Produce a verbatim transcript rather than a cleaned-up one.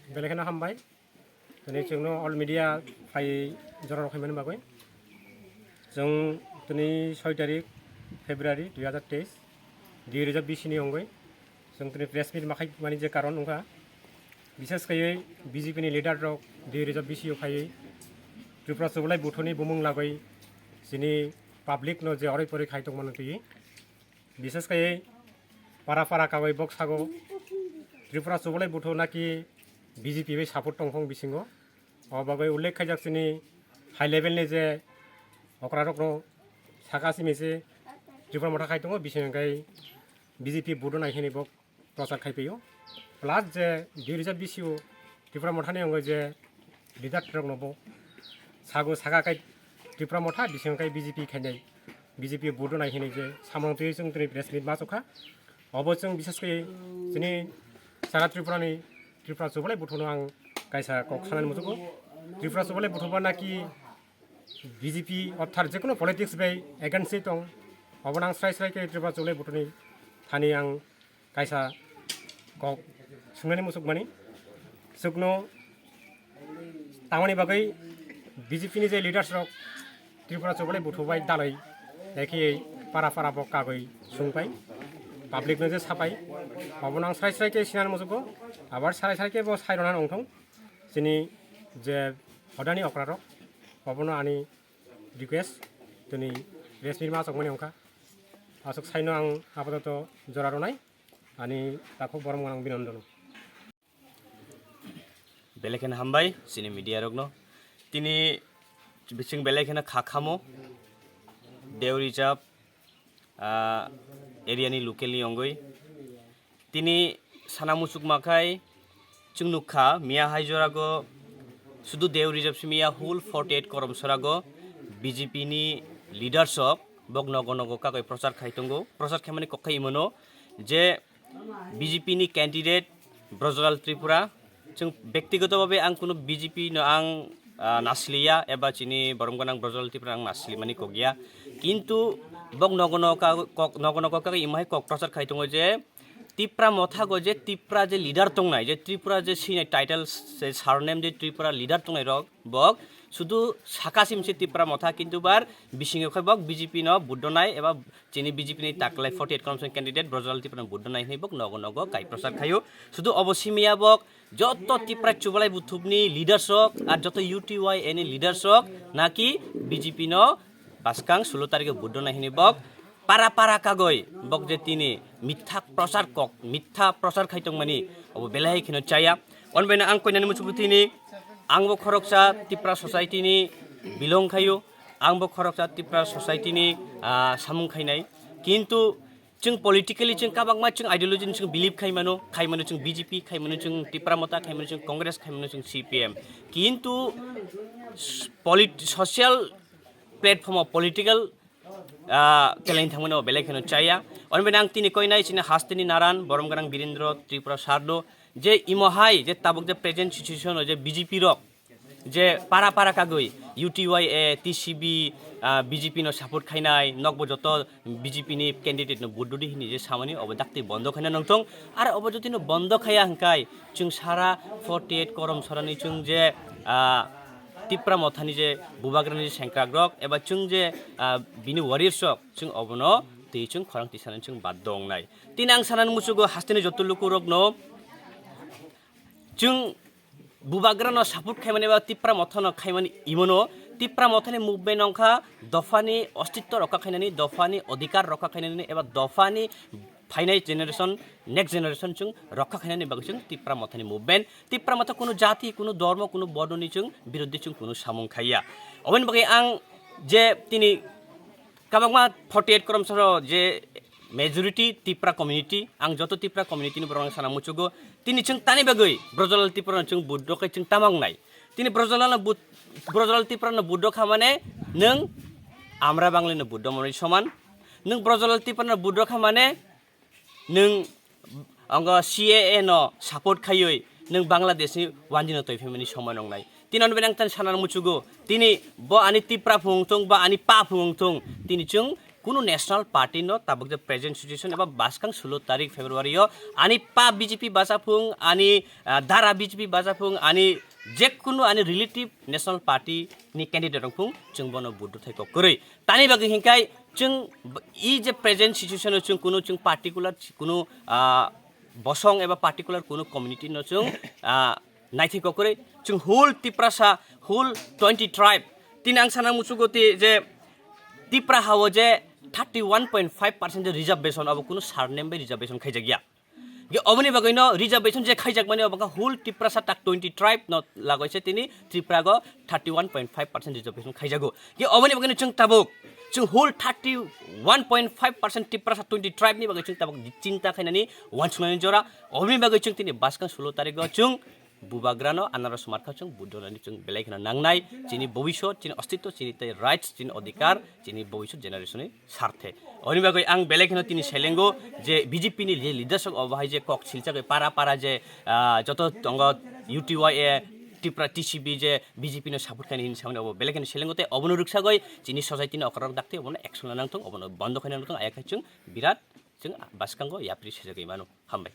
Belai kheno hambai. Tini chwngno all media phai jora rok khaimani bagwi. Chwng tini soi tarik February dui hazar teis, dui hazar bisi ni wngwi chwng tini press meet ma khaimani je karon wngkha, bishes khaiwi B J P ni leader rok dui hazar bisi o phaiwi Tripura Chubalai Buthuni bumung lagwi chini public no je oroi poroi khai tongmani twi. Bishes khaiwi para para kagwi bok sago Tripura Chubalai Buthu naki B J P bai support tongphang bisingo. O bagwi ullekh khaijak chini high level ni je okra rokno saka simi se Tripura Motha khai tongo, bising hwnkhe B J P budo nai hini bo prochar khai phaio. Plus je dui hazar bisi o Tripura Motha ni wngwi je leader rokno bo sago saka khai Tripura Motha, bising hwnkhe B J P khainai, B J P budo nai hini je samung twi chwng tini press meet ma chukha. Obo chwng bishes khe chini sara Tripura ni Tripura Chubalai Buthuno ang kaisa kok sanani muchungo. Tripura Chubalai Buthu ba naki B J P orthat jekono politics bai against tong, obono ang srai srai khe Tripura Chubalai Buthuni thani ang kaisa kok swngnani muchukmani. Chwkno tamoni bagwi B J P ni je leaders rok Tripura Chubalai Buthu bai dalai ekhe para para bo kagwi sungpai, public no je sapai, obono ang srai srai khe sinani muchungo, abar srai srai khe bo sairona wngthong. Chini je hodani okra rok, obono ani request, tini press meet ma chokmani wngkha. Aswk saino ang apadoto jora rwnai, ani takhuk borom gwnang binondon. Belai kheno hambai chini media rokno. Tini bising belai kheno kha khamo Deuri Jab ah, area ni local ni wngwi. Tini sana muchukma khai chwng nukha, miya hai jorago sudu Deuri Jab simi ya whole forty eight Koromsorago B J P ni leaders rok bok nogo nogo kagwi prochar khai tongo. Prochar khaimani kok khai imono je B J P ni candidate Brojolal Tripura, chwng bektigoto babe ang kunu B J P no ang, ah, nasliya eba chini borom gwnang Brojolal Tripura ang naslimani kokya. Kintu bok nogo nogo ka-, kok, nogo nogo kagwi imo hai kok prochar khai tongo je Tipra Motha go je Tipra je leader tongnai, je Tripura je sinai title se surname je Tripura leader tongnai rok, bok sudu saka simse Tipra Motha, kintu bar bisingo khai bok B J P no vote donai eba chini B J P ni taklai forty eight Convention candidate Brojolal Tripura no vote donai hinwi bok nogo nogo kai prochar khaio. Sudu obo simiya bok joto Tipra Chubalai Buthubni leaders rok ar joto U T Y A ni leaders rok naki B J P no baskang sulo tarikhe vote donai hinwi bok para para kagoi bok je tini mitha prochar kok, mitha prochar khai tongmani obo belai kheno chaya. Onbaino ang koinani muchukgo tini, ang bo khoroksa Tipra society ni belong khaio, ang bo khoroksa Tipra society ni, ah, samung khainai. Kintu chwng politically chwng kabangma chwng ideology ni chwng believe khaimano, khaimano chwng B J P, khaimano chwng Tipra Motha, khaimano chwng Congress, khaimano chwng C P M. Kintu s-, polit-, social platform o political ah, kelain thangmani o belai kheno chaya. Onbini ang tini koinai chini hasteni naran, borom gwnang Birendra Tripura sir do, je imo hai, je tabuk je present situation o je B J P rok, je para para kagwi U T Y A, T C B, ah, B J P no support khainai, nokbo joto B J P ni candidate no vote dudi hini je samani obo dakti bondo khaina nongthong. Ar obo jodi no bondo khaya hwnkhe, chwng sara forty eight Koromsorani chwng je, ah, Tipra Mothani je bubagrani je sengkrak rok eba chwng je, ah, bini warriors rok, chwng obono twi chwng khorang tisani chwng bad dongnai. Tini ang sanani muchugo hasteni joto lukurokno chwng bubagrano support khaimani eba Tipra Mothano khaimani imono Tipra Mothani movement wngkha dophani ostitto rokha khainani, dophani odhikar rokha khainani eba dophani phainai generation, next generation chwng rokha khainani bagwi chwng Tipra Mothani movement. Tipra Motha kunu jati, kunu dhormo, kunu bornoni chwng birodhi chwng kunu samung khaiya. Oboni bagwi ang je tini kabangma forty eight Koromsoro je majority Tipra community, ang joto Tipra community ni borok sana muchugo. Tini chwng tani bagwi Brojolal Tripura no chwng budro khai chwng tamang nai. Tini Brojolal no bud-, Brojolal Tripura no budro kha mane nwng Amra Bangli no budro mani soman. Nwng Brojolal Tripura no budro kha mane nwng ongo C A A no support khaiwi nwng Bangladesh ni wanjino toi phaimani somoi nongnai. Tini ono bini ang tani sana muchugo. Tini bo ani Tipra phung thung, bo ani pa phung thung. Tini chwng Kunu national party no tabuk je present situation eba baskang sulo tarik February o ani pa B J P bachaphung, ani, ah, dara B J P bachaphung, ani jekunu ani relative national party ni candidate rok phung chwng bono vote rwthai kok kwrwi. Tani bagwi hinkai chwng b-, i je present situation o chwng kunu chwng particular kunu, ah, bosong eba particular kunu community no chwng, ah, naithai kok kwrwi. Chwng whole Tiprasa, whole twenty tribe. Tini ang sana muchugo ti je Tipra hao je thirty one point five percent je reservation abo kunu surname bai reservation khaijak ya. Ge oboni bagwi no reservation je khaijak mani obo whole Tiprasa tak twenty tribe no lagoi se tini Tripura go thirty one point five percent reservation khaijago. Ge oboni bagwi no chwng tabuk chwng whole thirty one point five percent Tiprasa twenty tribe ni bagwi chwng tabuk chinta khainani wansuknani jora. Oboni bagwi chwng tini baskang sulo tarik o chwng Bubagrano anaros markha chwng vote rwnani chwng belai kheno nangnai, chini bobisot, chini ostitto, chini tei rights, chini odhikar, chini bobisot generation ni sarthe. Oni bagwi ang belai kheno tini selengo je B J P ni je leadership obo hai je kok silchagwi para para je, ah, joto tongo U T Y A, Tipra T C B je B J P no support khaini hini samani obo belai kheno selengo tei obono rwksagwi chini society ni okorok dakti obono action la nangthung, obono bondo khaina nangthung, ayakhai chwng birat chwng baskango yapri sejagwi mano. Hambai.